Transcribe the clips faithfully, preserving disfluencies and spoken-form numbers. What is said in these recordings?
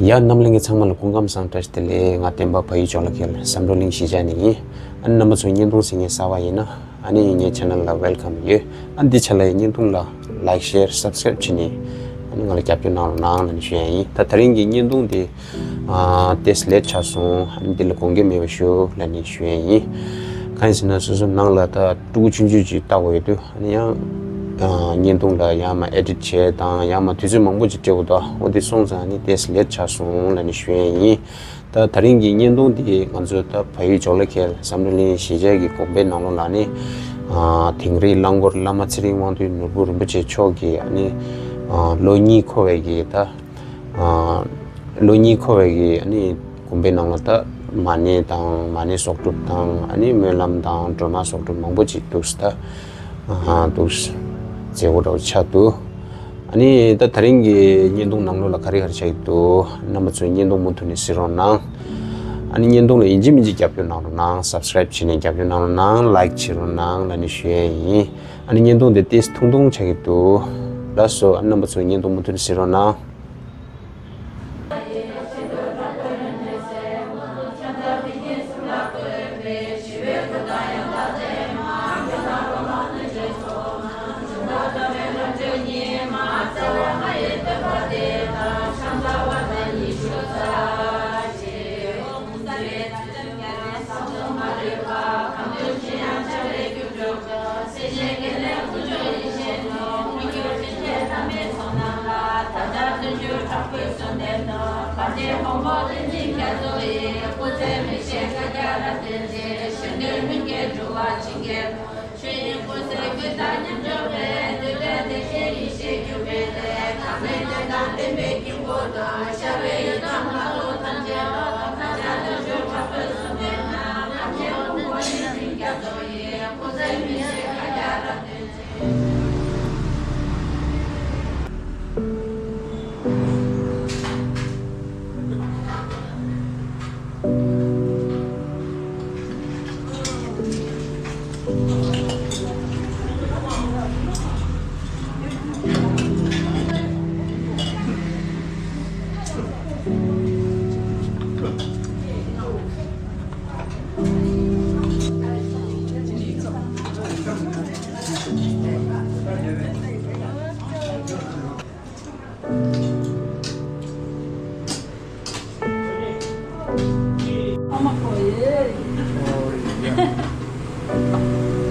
ཡ། རྣམ་གླིང་གི་ཚང་མ་ལ་སྐུ་ཁམས་བཟང་། བཀྲ་ཤིས་བདེ་ལེགས། ང་བསྟན་པ་བལ་ཡུལ་ཇོ་ལ་ཁེལ་བསམ་གྲུབ་གླིང་གཞིས་ཆགས་ནས་ཡིན། ཨ་ནི་རྣམ་པ་ཚོ་བརྙན་ཐུང་གཟིགས་མཁན་གསར་པ་ཡིན་ན། ཨ་ནི་ངའི་ཆེ་ནལ་ལ་ཝེལ་ཀམ་ཡོད། ཨ་ནི་འདི་ཆ་ལ་བརྙན་ཐུང་ལ་ལའིཀ་ཤེར་སབ་སི་ཀ་རེབ་བྱས་ནས། ཨ་ནི་ང་ལ་རྒྱབ་སྐྱོར་གནང་རོགས་གནང་ལབ་ནས་ཞུ་ཡ་ཡིན། ད་དེ་རིང་གི་བརྙན་ཐུང་དེ། ཨ། ཏོག་ཙམ་ལེཊ་ཆགས་སོང་། ཨ་ནི་འདི་ལ་དགོངས་འགལ་མེད་པ་ཞུ་ལབ་ནས་ཞུ་ཡ་ཡིན། གང་ཡིན་ཟེར་ན་སོ་སོ་ནང་ལ་ད་ཕྲུ་གུ་ཆུང་ཆུང་ཅིག་ལྟ་དགོས་ཡོད་དུས། ཨ་ནི་ཡང་། ཨ། བརྙན་ཐུང་ལ་ཡང་མ་ཨེ་ཌིཊ་བྱས་དང་ཡང་མ་དུས་ཚོད་མང་པོ་ཅིག་སྤྲད་དགོས་འདུག་འོ་དེ་སོང་ཙང་ཨ་ནི་ཏོག་ཙམ་ལེཊ་ཆགས་སོང་ལབ་ནས་ཞུ་ཡ་ཡིན། ད་དེ་རིང་གི་བརྙན་ཐུང་འདི་ང་ཚོ་ད་བལ་ཡུལ་ཇོ་ལ་ཁེལ་བསམ་གྲུབ་གླིང་གཞིས་ཆགས་ཀྱི་དགོན་པའི་ནང་ལོགས་ལ་ནི། ཨ། དིང་རི་རླངས་འཁོར་བླ་མ་ཚེ་རིང་དབང་འདུས་ནོར་བུ་རིན་པོ་ཆེ་མཆོག་གི་ཨ་ནི། ཨ། ལོ་གཉིས་འཁོར་བའི་གི་ད། ཨ། ལོ་གཉིས་འཁོར་བའི་གི་ཨ་ནི་དགོན་པའི་ནང་ལ་ད་མ་ཎི་དང་མ་ཎི་གསོག་སྒྲུབ་དང་ཨ་ནི་སྨོན་ལམ་དང་སྒྲོལ་མ་གསོག་སྒྲུབ་མང་པོ་ཅིག་འདུག་ད། ཨ། འདུག་མཛད་སྒོ་འདྲ་བོ་ཆགས་འདུག་ཨ་ནི་ད་དེ་རིང་གི་བརྙན་ཐུང་ནང་ལོགས་ལ་ག་རེ་ག་རེ་ཆགས་ཀྱི་འདུག་རྣམ་པ་ཚོས་བརྙན་ཐུང་མུ་མཐུད་ནས་གཟིགས་རོགས་གནང་། ཨ་ནི་བརྙན་ཐུང་ལ་ཡིན་གཅིག་མིན་གཅིག་རྒྱབ་སྐྱོར་གནང་རོགས་གནང་། སབ་སི་ཀ་རེབ་བྱས་ནས་རྒྱབ་སྐྱོར་གནང་རོགས་གནང་། ལའིཀ་བྱེད་རོགས་གནང་ལབ་ནས་ཞུ་ཡ་ཡིན། ཨ་ནི་བརྙན་ཐུང་དེ་ཏོག་ཙམ་ཐུང་ཐུང་ཆགས་ཀྱི་འདུག་ལགས་སོ། ཨ་ནི་རྣམ་པ་ཚོས་བརྙན་ཐུང་མུ་མཐུད་ནས་གཟིགས་རོགས་གནང་།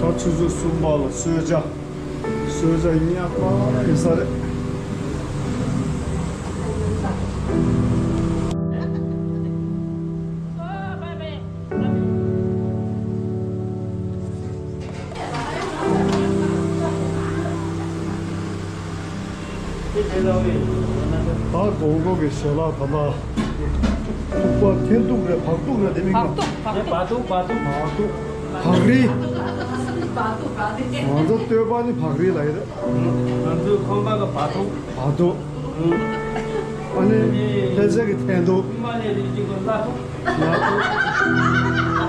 ད་ཆུ་ཚོད་གསུམ་པ་ལ་གསོལ་ཇ། གསོལ་ཇ་ཉག་པ་ཡིན་ས་རེད། ད་དགོང་དགོང་གི་ཞལ་ལག་ད་ལྟ། ཐུག་པ་འཐེན་ཐུག་རེད། བག་ཐུག་རེད། དེ་མིན་བག་ཐུག་བག་ཐུག་བག་ཐུག་བག་ཐུག་བག་རིལ། ང་ཚོ་སྟོད་པ་ནི་བག་རིལ་ལབ་ཡོད་རེད། ང་ཚོའི་ཁང་པ་གི་བག་ཐུག་བག་ཐུག་ཨ་ནི་ཕལ་ཆེར་གྱི་འཐེན་ཐུག་ཨ་ནི་རིགས་གཅིག་གི་བླ་ཐུག་བླ་ཐུག་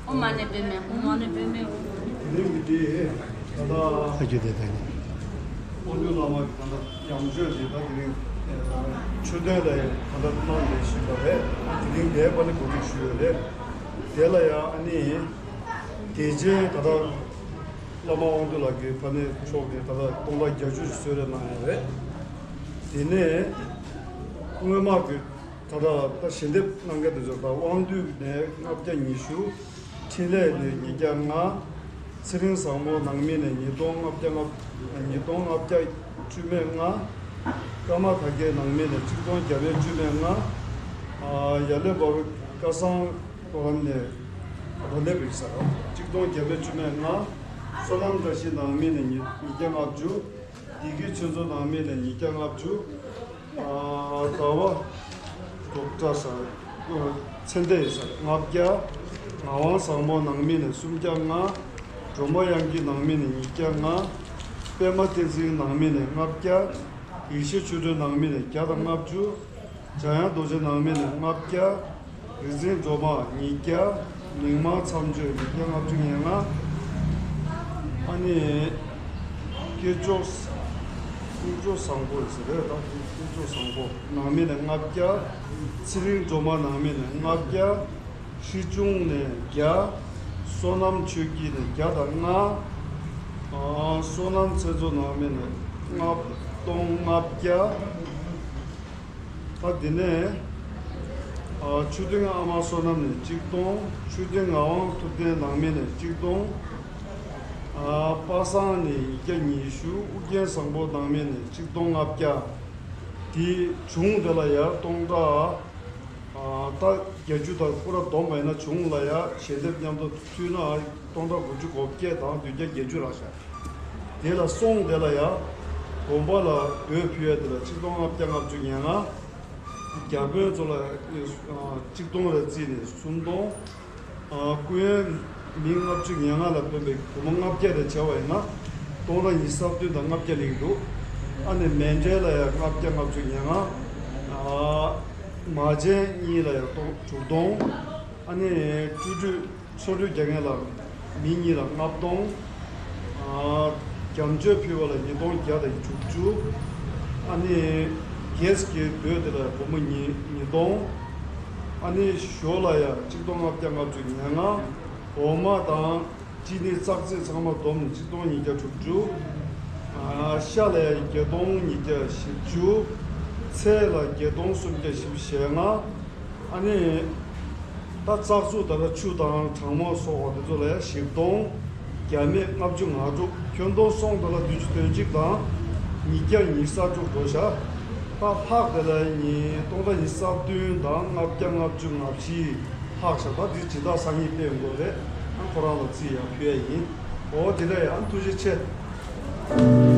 ཨོཾ་མ་ཎི་པདྨེ་ཧཱུྃ། ཨོཾ་མ་ཎི་པདྨེ་ཧཱུྃ། དེ་རིང་གི་འདི་ད་ལྟ་ཨ་ཇུ་དེ་ད་ནི་དབང་སྒྱུར་བླ་མ་གི་ད་ལྟ་ཡང་བཅོས་ཀྱི་ད་དེ་རིང་ཆོས་དོན་ལ་ད་ལྟ་གནང་བསྡད་བཞིན་པ་རེད། དེ་རིང་འདིར་ཕར་ནི་གོ་སྒྲིག་ཞུས་ཡོད་རེད། དེ་ལ་ཡང་ཨ་ནི་དེ་རྗེས་ད་ལྟ་བླ་མ་དབང་འདུས་ལགས་ཀྱིས་ཕར་ནི་ཕྱོགས་ཀྱི་ད་ལྟ་སྟོང་ཕྲག་བརྒྱད་ཅུ་ཞིག་གསོལ་རས་གནང་ཡོད་རེད། དེ་ནས་སྔོན་མ་གི་ད་ལྟ་ད་ཞལ་འདེབས་གནང་མཁན་དེ་ཚོ་ད་དབང་འདུས་ནས་ལྔ་བརྒྱ་ཉི་ཤུ། འཕྲིན་ལས་ནས་ཉིས་བརྒྱ་ལྔ། ཚེ་རིང་བཟང་མོ་ནང་མི་ནས་ཉིས་སྟོང་ལྔ་བརྒྱ་ལྔ། ཉིས་སྟོང་ལྔ་བརྒྱ་བཅུ་མེད་ལྔ། ཀརྨ་དར་རྒྱས་ནང་མི་ནས་གཅིག་སྟོང་བརྒྱ་མེད་བཅུ་མེད་ལྔ། ཨ་ཡ་ལེ་བ་བི་ཀ་སང་ཏོ་རམ་ནས་རོ་ལེ་བི་ས་རོ་གཅིག་སྟོང་བརྒྱ་མེད་བཅུ་མེད་ལྔ། བསོད་ནམས་བཀྲ་ཤིས་ནང་མི་ནས་ཉིས་ཉིས་བརྒྱ་ལྔ་བཅུ། བདེ་སྐྱིད་ཆོས་མཚོ་ནང་མི་ནས་ཉིས་བརྒྱ་ལྔ་བཅུ། ཟླ་བ་རྡོག་བཀྲ་ས། ཚེ་འདས་ས་ལྔ་བརྒྱ། ངག་དབང་བཟང་མོ་ནང་མི་ནས་སུམ་བརྒྱ་ལྔ། སྒྲོལ་མ་དབྱངས་སྐྱིད་ནང་མི་ནས་ཉིས་བརྒྱ་ལྔ། པད་མ་བསྟན་འཛིན་ནང་མི་ནས་ལྔ་བརྒྱ། ཡེ་ཤེས་ཆོས་སྒྲོན་ནང་མི་ནས་བརྒྱ་དང་ལྔ་བཅུ། འཇམ་དབྱངས་རྡོ་རྗེ་ནང་མི་ནས་ལྔ་བརྒྱ། རིག་འཛིན་སྒྲོལ་མ་ཉིས་བརྒྱ། མིག་དམར་མཚམས་གཅོད་ཉིས་བརྒྱ་ལྔ་བཅུ་ང་ལྔ། ཨ་ནི་སྐྱེས་མཆོག་སྐྱེས་མཆོག་བཟང་པོ་ཟེར་རེད་ད། སྐྱེས་མཆོག་བཟང་པོ་ནང་མི་ནས་ལྔ་བརྒྱ། ཚེ་རིང་སྒྲོལ་མ་ནང་མི་ནས་ལྔ་བརྒྱ། ཧྲི་ཅུང་ནས་བརྒྱ། བསོད་ནམས་ཆོས་སྐྱིད་ནས་བརྒྱ་དང་ལྔ། ཨ་བསོད་ནམས་ཚེ་མཚོ་ནང་མི་ནས་ལྔ་སྟོང་ལྔ་བརྒྱ། ད་དེ་ནས་ཨ་ཆོས་སྡིངས་ཨ་མ་བསོད་ནམས་ནས་གཅིག་སྟོང་། ཆོས་སྡིངས་ངག་དབང་ཐུབ་བསྟན་ནང་མི་ནས་གཅིག་སྟོང་། ཨ་པ་སངས་ནས་ཉིས་བརྒྱ་ཉི་ཤུ། ཨུ་རྒྱན་བཟང་པོ་ནང་མི་ནས་གཅིག་སྟོང་ལྔ་བརྒྱ། དེ་གཞུང་དེ་ལ་ཡར་སྟོང་ཕྲག་ཨ་ད་བརྒྱད་ཅུ་དང་པུ་ར་བསྡོམས་པ་ཡིན་ན་གཞུང་ལ་ཡར་ཞལ་འདེབས་མཉམ་དུ་མཐུད་ན་སྟོང་ཕྲག་དགུ་བཅུ་གོ་བརྒྱད་དང་བདུན་བརྒྱ་བརྒྱད་ཅུ་རག་ཤག་དེ་ལ་སོང་དེ་ལ་ཡང་དགོན་པ་ལ་འབུལ་ཕུལ་ཡ་དེ་ལ་ཆིག་སྟོང་ལྔ་བརྒྱ་ལྔ་བཅུ་ང་ལྔ། རྒྱ་དཔོན་ཚོ་ལ་ཆིག་སྟོང་རེ་བརྩིས་ནས་སུམ་སྟོང་། སྐུ་ཡོན་མི་ལྔ་བཅུ་ང་ལྔ་ལ་ཕན་པའི་སྒོར་མོ་ལྔ་བརྒྱ་རེ་བྱས་པ་ཡིན་ན་སྟོང་ཕྲག་ཉི་ཤུ་རྩ་བདུན་དང་ལྔ་བརྒྱ་ལེན་གྱི་འདུག་ཨ་ནི་མཎྜལ་ལ་ཡང་ལྔ་བརྒྱ་ལྔ་བཅུ་ང་ལྔ། མ་བྱན་གཉིས་ལ་ཡང་སྟོང་དྲུག་སྟོང་། ཨ་ནི་བཅུ་དྲུག་ཆོ་འཕྲུལ་རྒྱག་མཁན་ལ་མི་གཉིས་ལ་ལྔ་སྟོང་། ཨ་རྒྱ་མཆོད་ཕུལ་བ་ལ་ཉིས་སྟོང་བརྒྱ་དང་དྲུག་ཅུ། ཨ་ནི་རྒྱས་ཀྱི་མདོས་དེ་ལ་སྒོར་མོ་ཉིས་ཉིས་སྟོང་། ཨ་ནི་ཞོ་ལ་ཡ་ཆིག་སྟོང་ལྔ་བརྒྱ་ལྔ་བཅུ་ང་ལྔ། འོ་མ་དང་ཅི་ནི་ཙག་ཙིག་ཚང་མ་བསྡོམས་ནས་ཆིག་སྟོང་ཉིས་བརྒྱ་དྲུག་ཅུ། ཨ་ཤ་ལ་ཡ་བརྒྱད་སྟོང་ཉིས་བརྒྱ་བཞི་བཅུ། ཚལ་ལ་བརྒྱད་སྟོང་སུམ་བརྒྱ་བཞི་བཅུ་ཞེ་ལྔ། ཨ་ནི་ད་བཙག་འཛུགས་ད་ལྟ་ཆུ་དང་གྲང་མོ་སོགས་པ་དེ་ཚོ་ལ་ཡང་བཞི་སྟོང་། རྒྱ་མེད་ལྔ་བཅུ་ང་དྲུག་ཁྱོན་བསྡོམས་སོང་ད་ལྟ་བདུན་ཅུ་དོན་གཅིག་དང་ཉིས་བརྒྱ་ཉི་ཤུ་རྩ་དྲུག་འགྲོ་བཞག་ད་ལྷག་དེ་ལ་ནི་སྟོང་ཕྲག་ཉི་ཤུ་རྩ་བདུན་དང་ལྔ་བརྒྱ་ལྔ་བཅུ་ང་བཞི་ལྷག་བཞག་ད་འདི་ཇི་ལྟར་སང་ཉིན་སྤེལ་དགོས་རེད། ཨ་ཁོ་རང་ལ་རྩིས་ཡང་ཕུལ་ཡ་ཡིན། འོ་དེ་འདྲ་ཡང་ཐུགས་རྗེ་ཆེ།